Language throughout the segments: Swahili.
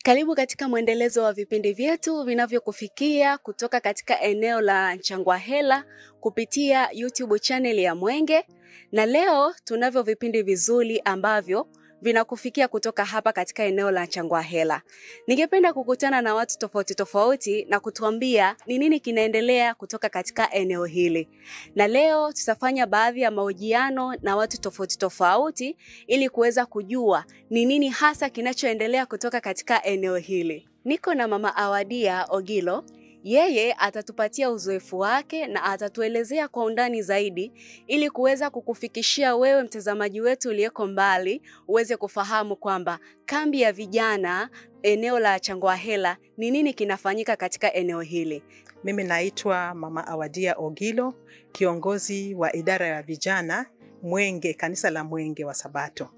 Karibu katika mwendelezo wa vipindi vyetu vinavyokufikia kutoka katika eneo la Nchangwahela kupitia YouTube channel ya Mwenge. Na leo tunavyo vipindi vizuri ambavyo vinakufikia kutoka hapa katika eneo la Nchangwahela. Ningependa kukutana na watu tofauti tofauti na kutuambia ni nini kinaendelea kutoka katika eneo hili. Na leo tutafanya baadhi ya mahojiano na watu tofauti tofauti ili kuweza kujua ni nini hasa kinachoendelea kutoka katika eneo hili. Niko na Mama Awadia Ogilo. Yeye atatupatia uzoefu wake na atatuelezea kwa undani zaidi ili kuweza kukufikishia wewe mtazamaji wetu uliyeko mbali uweze kufahamu kwamba kambi ya vijana eneo la Nchangwahela ni nini kinafanyika katika eneo hili. Mimi naitwa Mama Awadia Ogilo, kiongozi wa idara ya vijana Mwenge, kanisa la Mwenge wa Sabato.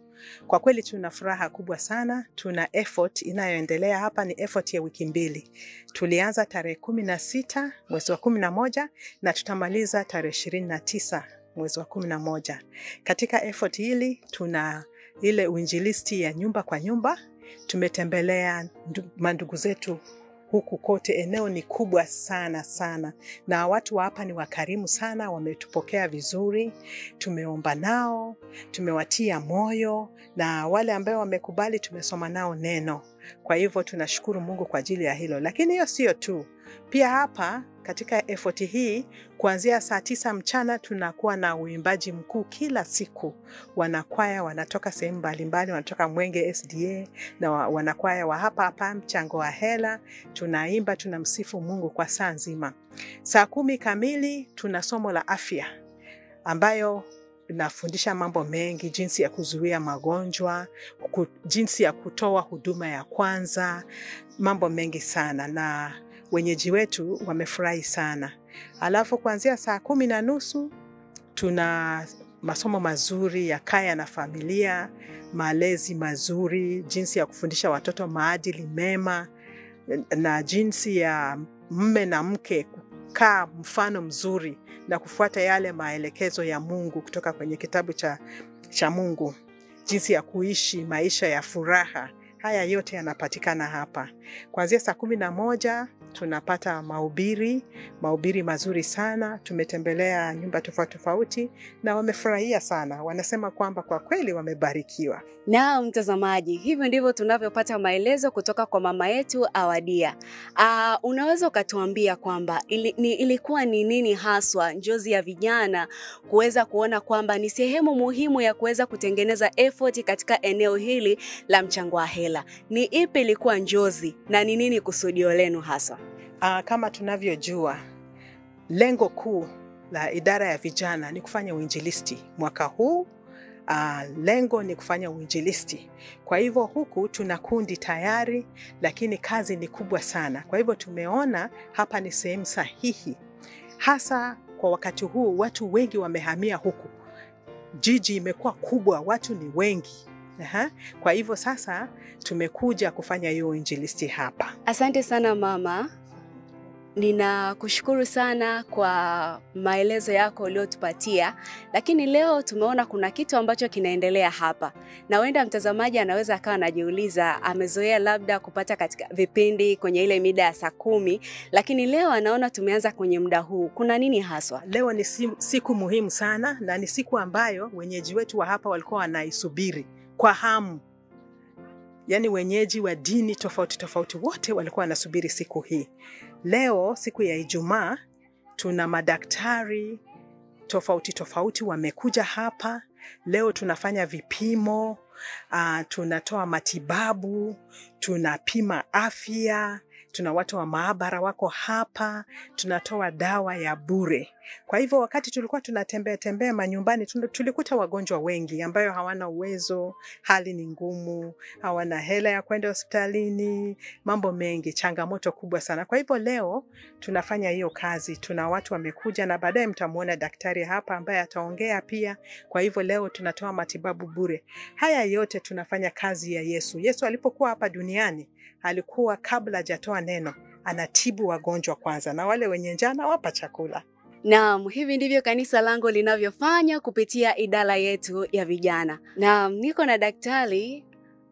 Kwa kweli tuna furaha kubwa sana, tuna effort inayoendelea hapa, ni effort ya wiki mbili. Tulianza tarehe 16 mwezi wa 11 na tutamaliza tarehe 29 mwezi wa 11. Katika effort hili tuna ile uinjilisti ya nyumba kwa nyumba, tumetembelea mandugu zetu huku kote. Eneo ni kubwa sana sana, na watu wa hapa ni wakarimu sana, wametupokea vizuri, tumeomba nao, tumewatia moyo, na wale ambao wamekubali tumesoma nao neno. Kwa hivyo tunashukuru Mungu kwa ajili ya hilo. Lakini hiyo sio tu, pia hapa katika effort hii kuanzia saa 9 mchana tunakuwa na uimbaji mkuu kila siku. Wanakwaya wanatoka sehemu mbalimbali, wanatoka Mwenge SDA na wanakwaya wa hapa hapa Nchangwahela. Tunaimba, tunamsifu Mungu kwa saa nzima. Saa 10 kamili tuna somo la afya ambayo nafundisha mambo mengi, jinsi ya kuzuia magonjwa, jinsi ya kutoa huduma ya kwanza, mambo mengi sana, na wenyeji wetu wamefurahi sana. Alafu kuanzia saa 10:30 tuna masomo mazuri ya kaya na familia, malezi mazuri, jinsi ya kufundisha watoto maadili mema, na jinsi ya mme na mke kukaa mfano mzuri na kufuata yale maelekezo ya Mungu kutoka kwenye kitabu cha Mungu, jinsi ya kuishi maisha ya furaha. Haya yote yanapatikana hapa. Kuanzia saa 11 tunapata mahubiri mazuri sana. Tumetembelea nyumba tofauti tofauti na wamefurahia sana. Wanasema kwamba kwa kweli wamebarikiwa. Na mtazamaji, hivyo ndivyo tunavyopata maelezo kutoka kwa mama yetu Awadia. Unaweza ukatuambia kwamba ilikuwa ni nini haswa njozi ya vijana kuweza kuona kwamba ni sehemu muhimu ya kuweza kutengeneza effort katika eneo hili la Nchangwahela? Ni ipi ilikuwa njozi na ni nini kusudio lenu haswa? Kama tunavyojua, lengo kuu la idara ya vijana ni kufanya uinjilisti mwaka huu. Lengo ni kufanya uinjilisti. Kwa hivyo huku tuna kundi tayari, lakini kazi ni kubwa sana. Kwa hivyo tumeona hapa ni sehemu sahihi. Hasa kwa wakati huu watu wengi wamehamia huku. Jiji imekuwa kubwa, watu ni wengi. Kwa hivyo sasa tumekuja kufanya hiyo uinjilisti hapa. Asante sana mama. Ninakushukuru sana kwa maelezo yako uliyotupatia, lakini leo tumeona kuna kitu ambacho kinaendelea hapa. Na wenda mtazamaji anaweza akawa anajiuliza, amezoea labda kupata katika vipindi kwenye ile mida ya saa 10, lakini leo anaona tumeanza kwenye muda huu. Kuna nini haswa? Leo ni siku muhimu sana, na ni siku ambayo wenyeji wetu wa hapa walikuwa wanaisubiri kwa hamu. Yaani wenyeji wa dini tofauti tofauti wote walikuwa wanasubiri siku hii. Leo siku ya Ijumaa tuna madaktari tofauti tofauti wamekuja hapa. Leo tunafanya vipimo, tunatoa matibabu, tunapima afya, tuna watu wa maabara wako hapa, tunatoa dawa ya bure. Kwa hivyo wakati tulikuwa tunatembea tembea manyumbani, tulikuta wagonjwa wengi ambayo hawana uwezo, hali ni ngumu, hawana hela ya kwenda hospitalini, mambo mengi, changamoto kubwa sana. Kwa hivyo leo tunafanya hiyo kazi, tuna watu wamekuja na baadaye mtamuona daktari hapa ambaye ataongea pia. Kwa hivyo leo tunatoa matibabu bure. Haya yote tunafanya kazi ya Yesu. Yesu alipokuwa hapa duniani, alikuwa kabla hajatoa neno, anatibu wagonjwa kwanza, na wale wenye njaa anawapa chakula. Naam, hivi ndivyo kanisa langu linavyofanya kupitia idara yetu ya vijana. Naam, niko na daktari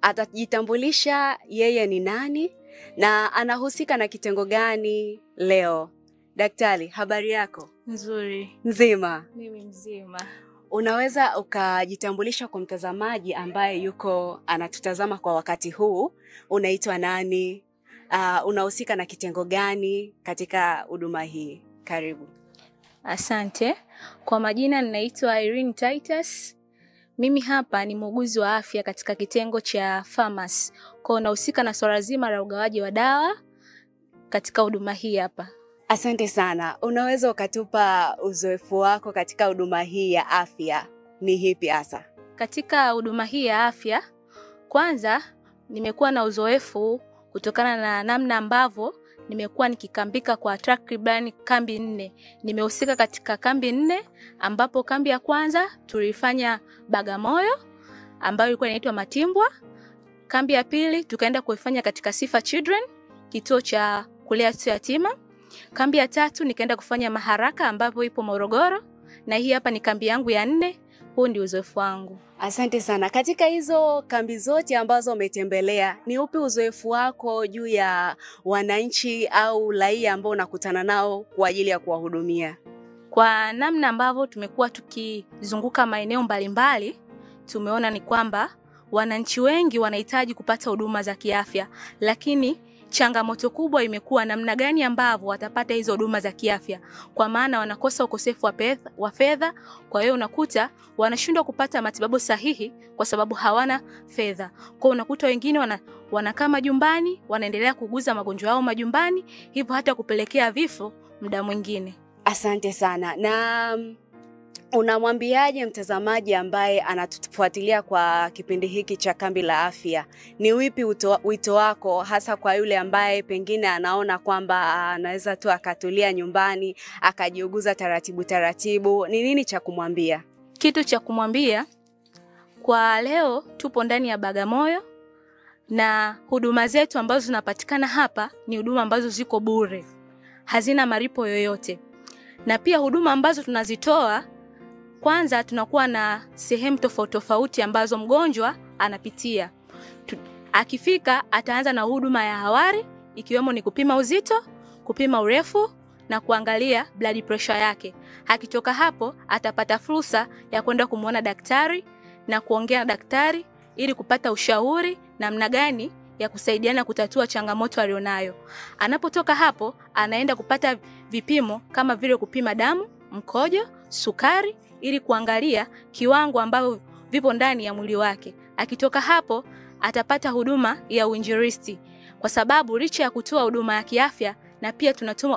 Atajitambulisha yeye ni nani na anahusika na kitengo gani leo. Daktari, habari yako? Nzuri. Nzima? Mimi mzima. Unaweza ukajitambulisha kwa mtazamaji ambaye yuko anatutazama kwa wakati huu? Unaitwa nani? Unahusika na kitengo gani katika huduma hii? Karibu. Asante. Kwa majina ninaitwa Irene Titus. Mimi hapa ni muuguzi wa afya katika kitengo cha pharmacy. Kwa nahusika na swala zima la ugawaji wa dawa katika huduma hii hapa. Asante sana. Unaweza ukatupa uzoefu wako katika huduma hii ya afya ni hipi hasa? Katika huduma hii ya afya, kwanza nimekuwa na uzoefu kutokana na namna ambavyo nimekuwa nikikambika kwa takriban kambi 4. Nimehusika katika kambi 4, ambapo kambi ya kwanza tulifanya Bagamoyo ambayo ilikuwa inaitwa Matimbwa. Kambi ya pili tukaenda kuifanya katika Sifa Children, kituo cha kulea yatima. Kambi ya tatu nikaenda kufanya Maharaka ambapo ipo Morogoro, na hii hapa ni kambi yangu ya 4. Huu ndio uzoefu wangu. Asante sana. Katika hizo kambi zote ambazo umetembelea, ni upi uzoefu wako juu ya wananchi au raia ambao unakutana nao kwa ajili ya kuwahudumia? Kwa namna ambavyo tumekuwa tukizunguka maeneo mbalimbali, tumeona ni kwamba wananchi wengi wanahitaji kupata huduma za kiafya, lakini changamoto kubwa imekuwa namna gani ambavyo watapata hizo huduma za kiafya, kwa maana wanakosa ukosefu wa fedha. Kwa hiyo unakuta wanashindwa kupata matibabu sahihi kwa sababu hawana fedha. Kwa hiyo unakuta wengine wanakaa majumbani, wanaendelea kuguza magonjwa yao majumbani, hivyo hata kupelekea vifo muda mwingine. Asante sana. Na unamwambiaje mtazamaji ambaye anatufuatilia kwa kipindi hiki cha Kambi la Afya? Ni wipi wito wako hasa kwa yule ambaye pengine anaona kwamba anaweza tu akatulia nyumbani, akajiuguza taratibu taratibu? Ni nini cha kumwambia? Kitu cha kumwambia kwa leo, tupo ndani ya Bagamoyo na huduma zetu ambazo zinapatikana hapa ni huduma ambazo ziko bure, hazina malipo yoyote. Na pia huduma ambazo tunazitoa, kwanza tunakuwa na sehemu tofauti tofauti ambazo mgonjwa anapitia. Akifika ataanza na huduma ya awali, ikiwemo ni kupima uzito, kupima urefu na kuangalia blood pressure yake. Akitoka hapo atapata fursa ya kwenda kumuona daktari na kuongea na daktari ili kupata ushauri namna gani ya kusaidiana kutatua changamoto alionayo. Anapotoka hapo anaenda kupata vipimo kama vile kupima damu, mkojo, sukari ili kuangalia kiwango ambavyo vipo ndani ya mwili wake. Akitoka hapo atapata huduma ya uinjilisti, kwa sababu licha ya kutoa huduma ya kiafya na pia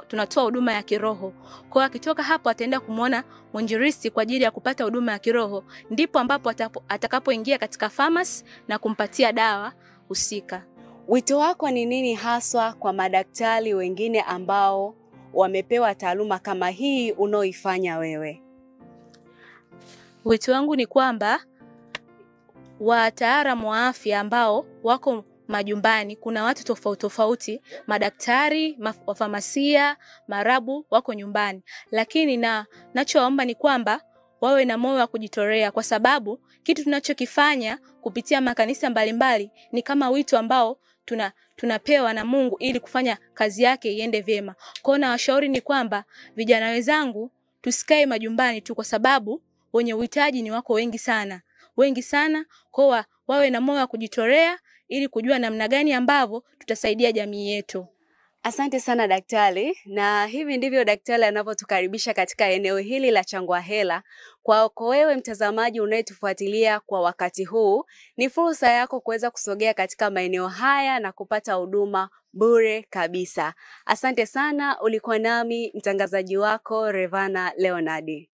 tunatoa huduma ya kiroho. Kwa akitoka hapo ataenda kumuona mwinjilisti kwa ajili ya kupata huduma ya kiroho, ndipo ambapo atakapoingia katika pharmacy na kumpatia dawa husika. Wito wako ni nini haswa kwa madaktari wengine ambao wamepewa taaluma kama hii unaoifanya wewe? Wito wangu ni kwamba wataalamu wa afya ambao wako majumbani, kuna watu tofauti tofauti, madaktari, wafamasia, marabu wako nyumbani, lakini na nachoomba ni kwamba wawe na moyo wa kujitolea, kwa sababu kitu tunachokifanya kupitia makanisa mbalimbali ni kama wito ambao tunapewa na Mungu ili kufanya kazi yake iende vyema. Kwa hiyo nawashauri ni kwamba vijana wenzangu, tusikae majumbani tu, kwa sababu wenye uhitaji ni wako wengi sana, wengi sana. Kwa wawe na moyo wa kujitolea ili kujua namna gani ambavyo tutasaidia jamii yetu. Asante sana daktari. Na hivi ndivyo daktari anavyotukaribisha katika eneo hili la Changwahela. Kwako wewe mtazamaji unayetufuatilia kwa wakati huu, ni fursa yako kuweza kusogea katika maeneo haya na kupata huduma bure kabisa. Asante sana, ulikuwa nami mtangazaji wako Revana Leonardi.